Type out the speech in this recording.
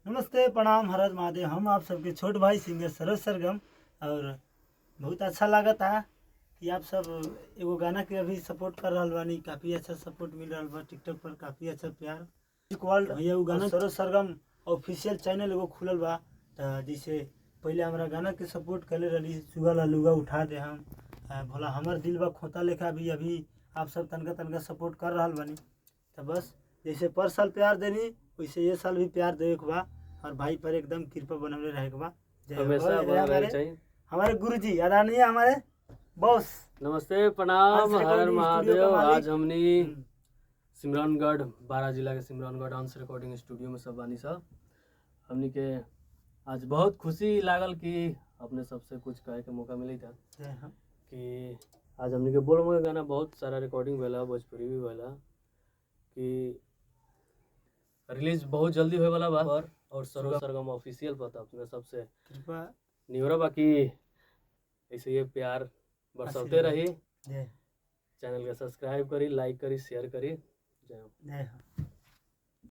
नमस्ते, प्रणाम, हर हर महादेव। हम आप सबके छोट भाई सिंगर सरोज सरगम और बहुत अच्छा लागत है कि आप सब एगो गाना के अभी सपोर्ट कर रहल बानी। काफ़ी अच्छा सपोर्ट मिल रहल बा टिकटॉक पर, काफ़ी अच्छा प्यार वर्ल्ड भैया। उ गाना सरोज सरगम ऑफिशियल चैनल एगो खुलल बा। त जैसे पहले हमरा गाना के सपोर्ट कले रहली, सुगा ला लुगा उठा दे हम, भोला हमर दिल बा खोता लेखा भी अभी आप सब तनका तनका सपोर्ट कर रहल बानी। तो बस जैसे पर साल प्यार देनी, वैसे ये साल भी प्यार देवे के बा और भाई पर एकदम कृपा बनवले रहे के बा। जय हो। हमेशा और ये बनल रहे हमारे चाहिए। हमारे गुरुजी आदरणीय हमारे बॉस। नमस्ते, प्रणाम, हंस हर हर रिकॉर्डिंग स्टूडियो महादेव। का मालिक। आज हमनी सिमरनगढ़, बारा जिला के सिमरनगढ़ हंस रिकॉर्डिंग स्टूडियो में सब बानी सब। हमनी के आज बहुत खुशी लागल कि अपने सबसे कुछ कहे के मौका मिली था जय हो। कि आज हमनी के बोल के गाना बहुत सारा रिकॉर्डिंग भेला, भोजपुरी भी भेला, कि रिलीज बहुत जल्दी होए वाला बा पर और सरोज सरगम ऑफिशियल पर। तो अपने सबसे कृपा निहोरा बाकी ऐसे ये प्यार बरसाते आशीर्वाद। रही। जय। चैनल के सब्सक्राइब करी, लाइक करी, शेयर करी। जय हो। जय हो।